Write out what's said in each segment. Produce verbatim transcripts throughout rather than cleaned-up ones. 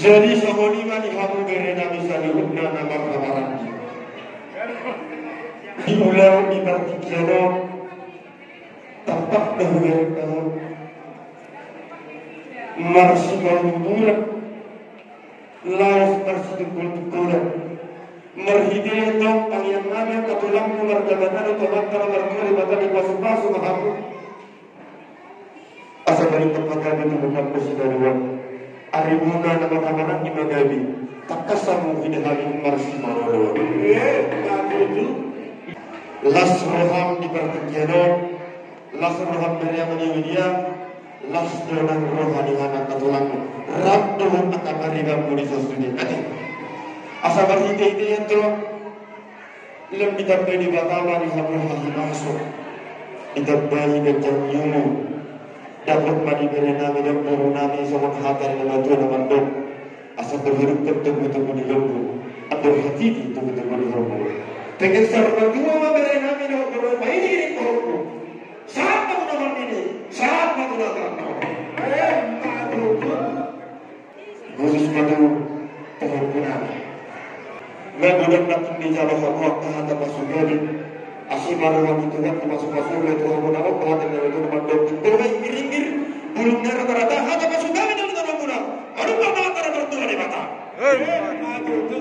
Jadi songon i ma di hamu bere nami saluhutna na marhahamaranggi. Di ulaon di partingkian on, tampak do hubereng hamu marsipaunduran, laos marsitungkoltungkolan. Marhite antong tangiang nami, angka tulangmu, mardalan nami, tu Amanta na martua Debata, dipasupasu ma hamu. Asa boi tongtong gabe tubuan hamu sibaruan. Ari bona na marhahamaranggi ma gabe, tangkas hamu huida hami marsipaolooloan. Eh, na tutu. Las roham di partingkian on, las roham bere nami Widya, las do nang roha ni hami angka tulangmu. Rap dohot angka paribanmu di son sude. Ate. Asa marhitehite i antong, lam ditambai Debata ma di hamu hahipason, ditambai ganjang ni umur. Dapot ma di bere nami dohot boru nami songon hata ni na matua na mandok: Asa berhidupkan tubuh-tubuh di lombu, andor hatiti tubuh-tubuh di lombu. Pengen saur matua ma bere nami dohot boru nami, paidi-idi pahompu. Sahat ma tu na marnini, sahat ma tu na tarnaon. Eh, ma tutu. Khusus ma tu pahompu nami. Nga godang na tung dijalo hamu angka hata pasupasu. Asi ma roha ni Tuhan, dipasupasu ma Tuhan, bona on, hata na betul mandok. Tole inggiringgir, bulungna rata-rata, hata pasupasu na betul mandok. Aduh, Amanta na martua Debata. Eh, ma tutu.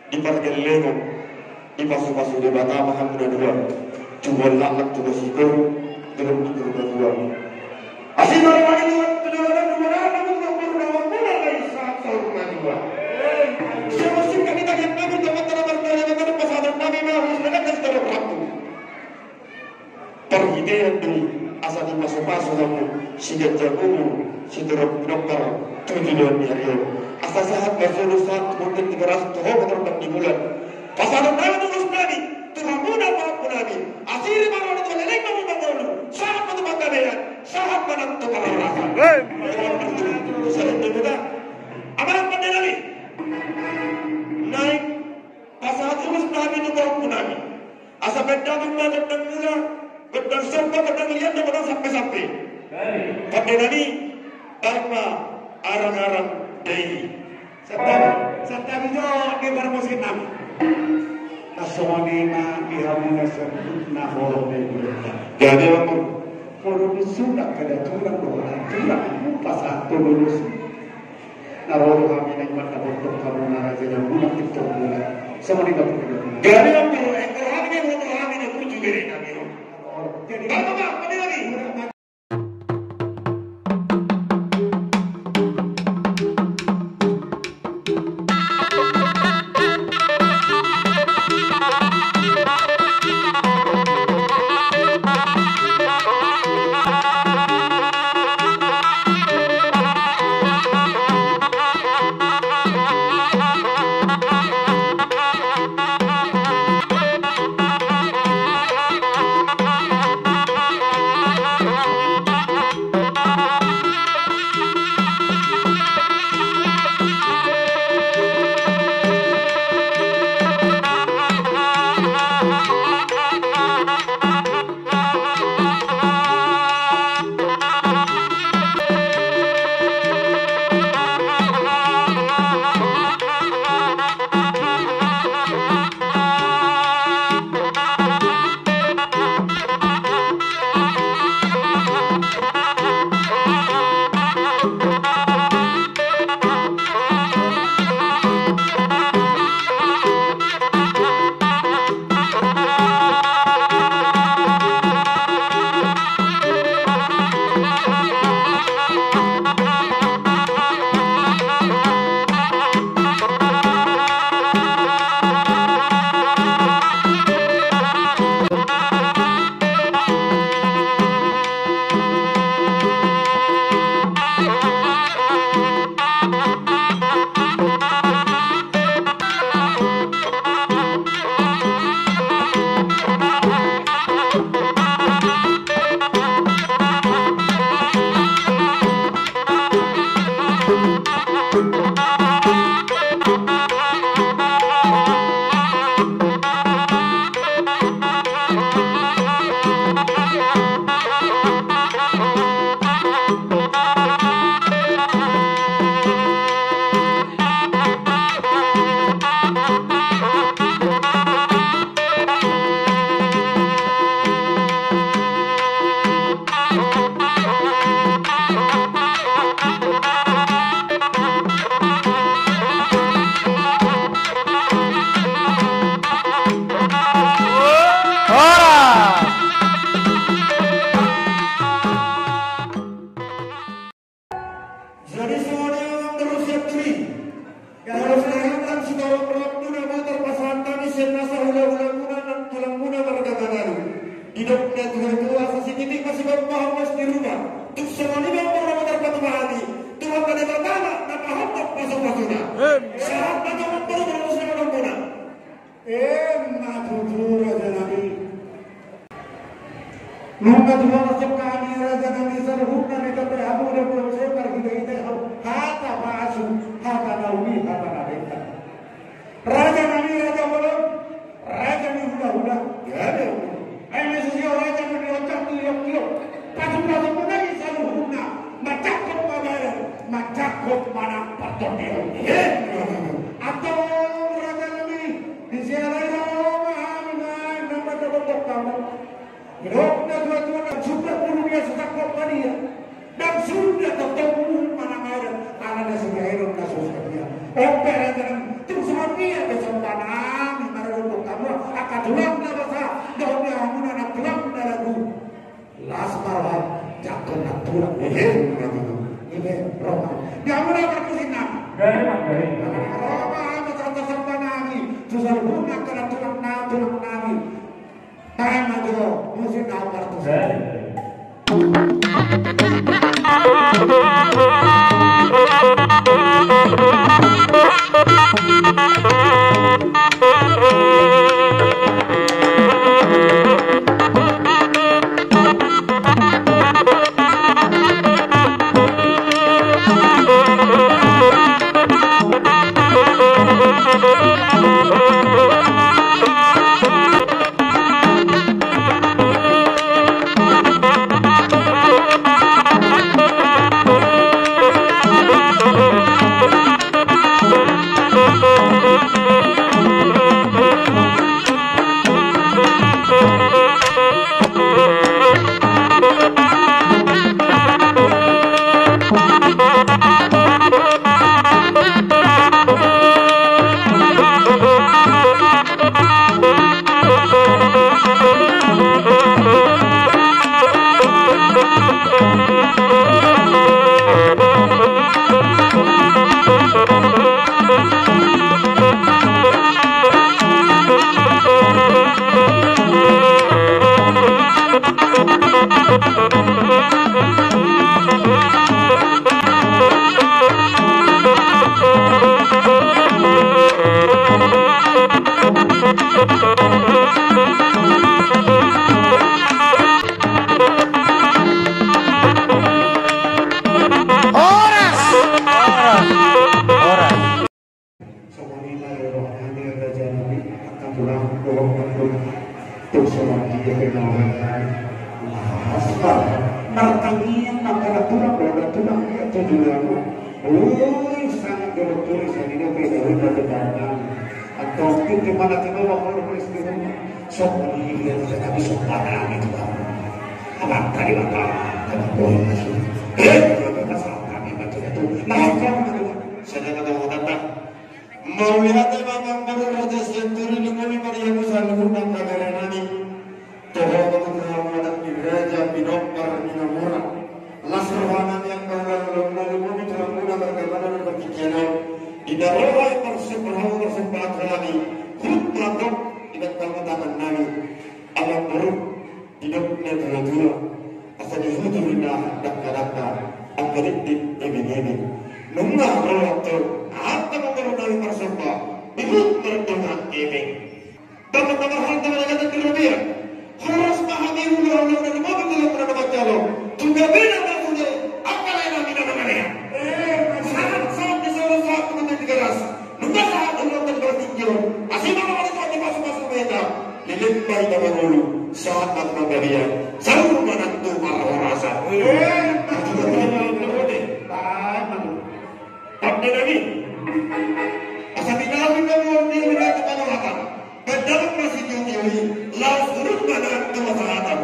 Di pargellengon, dipasupasu Debata ma hamu na dua. Jumolo laklak, jumolo sikoru, jumolo di jumolo dua. Asi ma roha ni Tuhan, tu jumolo dua, jumolo dua, jumolo dua, jumolo dua. Siapa sih kami tak yang kami, teman-teman, berdoa, teman-teman, pasahaton nami ma, harus menang, kasih terhadap waktu. Parhitean do i, asa dipasupasu hamu, siganjang umur, sitorop doktor, tu joloan ni ari on. Asa sahat ma solu, sahat tu bontean, tigaras tu hohom, tu rondang ni bulan. Pasahaton nami, tulus nami tu hamu na pahompu nami. Asi ma roha ni Tuhan, leleng ma hamu mangolu. Sahat ma tu panggabean, sahat ma nang tu parhorasan. Hei. Sahat ma tu, sahat ma tu. Amang pande nami. Naeng pasahat tulus nami tu pahompu nami. Asa baen damang ma gondang mula, gondang somba, gondang liat, gondang sampe-sampe. Pande nami, baen ma arang-arang dairi. Santabi, santabi jo di parmusik nami. Songon i ma di hamu na saluhutna, holong ni Debata. Gabe ma. Molo di suda kada tulang do, tulang pasahat tu lulus. Na ro do hami na iman na botok hamu na raja na guna tiktok guna. Sama di dapur guna. Gari yang dulu, eh, kalau hami na botok hami na tujuh gari nami. Jadi, apa, apa, apa dia lagi? Ia harus na hian sitorop-torop muna ma tarpasahat hami sian nasa hula-hula muna nang tulang muna marga Manalu. Didok na tua-tua, asa sititi ma sibahon-bahon, las ni ruma. Tung songon i ma umur na tarpatupa hami. Tuhan ma Debata ma na pahompu pasu-pasuna. Sahat ma tu umur na tarpatupa muna. Emma tutu, raja nami. Nunga tutu, raja nami, saluhutna na tadok hamu do, bonsai marhite-hite hata pasu, hata na uli, hata na denggan. Raja nami, raja bolon, raja ni hula-hula. Ia do. Ai na sisio raja nami, raja ni tiok-tiok. Pasu-pasu muna i saluhutna. Manjangkon ma badan, manjangkon ma nang partondion. Emma tutu. Antong raja nami. Di siala i ro ma hami na mandok-mandok hamu. Didok na tua-tua, ndang suda pulu dia sasangkot ma dia. Ndang suda tongtong uhum manang adat, ala na sibahenon na so sadia. On pe raja nami, tung songon dia pe somba nami mandok hamu, angka tulang na basa, dohot ni hamuna nang tulang na lagu. Las ma roham, jangkon nang tulang. Ehe, begitu. Ehe, roham. Di hamuna parmusik nami. Gari, Mas, gari. Roham, jangkon somba nami. Tu saluhutna angka nang tulang na, tulang nami. Baen ma jo musik na parmusik. Gari, gari. Horas! Horas! Horas! Songon i ma roha nami, raja nami, angka tulang, dohot nang tulang. Tung songon dia pe na roha nami. Las ma. Martangiang ma angka tulang, dohot nang tulang, ia tu tulang. Ui, sangat jolo turi, sanina pe daun na tebangan. Antong tingki mana tiba waktu polis di rumah. Songon i dia, raja nami, somba nami tu hamu. Amanta Debata, kami poin masuk. Eh, dia berpasangan kami macam itu. Nah, itu yang kedua. Saya kata mau datang. Mauliate ma amangboru raja sian Turi, linggomi ma di hamu saluhutna angka bere nami. Toho ma tu hamu anak ni raja pinompar ni na mura. Las roha nami angka tulang, linggomi tulang muna marga Manalu di partingkian on. Di na ro hami parsomba, parsomba hami. Hut mandok di bantang tangan nami. Amangboru. Didok na tua-tua, asa dihutu ninna dangka-dangka, angka dikduk iming-iming. Nunga ro waktu, angka mangolu nami marsomba, dihut mardongan iming. Dapot na marhalto, na dapot na marhalto. Horas ma hami hula-hula na di mabuk dalam na dapat jalo. Tuga bina na sude, angka lain nami na mangalea. Eh, sahat, sahat di Solo, sahat di Bontang, di Garas. Nunga sahat hula-hula na di Garas tinggi on. Asi ma mangolu sahat di pasu-pasu meta. Leleng ma hita mangolu, sahat ma tu panggabean, saur ma nang tu parhorasan. Tanda nami. Asa binahen na nuaeng ni hita tu pangolatan. Baen damang ma sitio-tio i, laos surut ma nang tu hasahatan.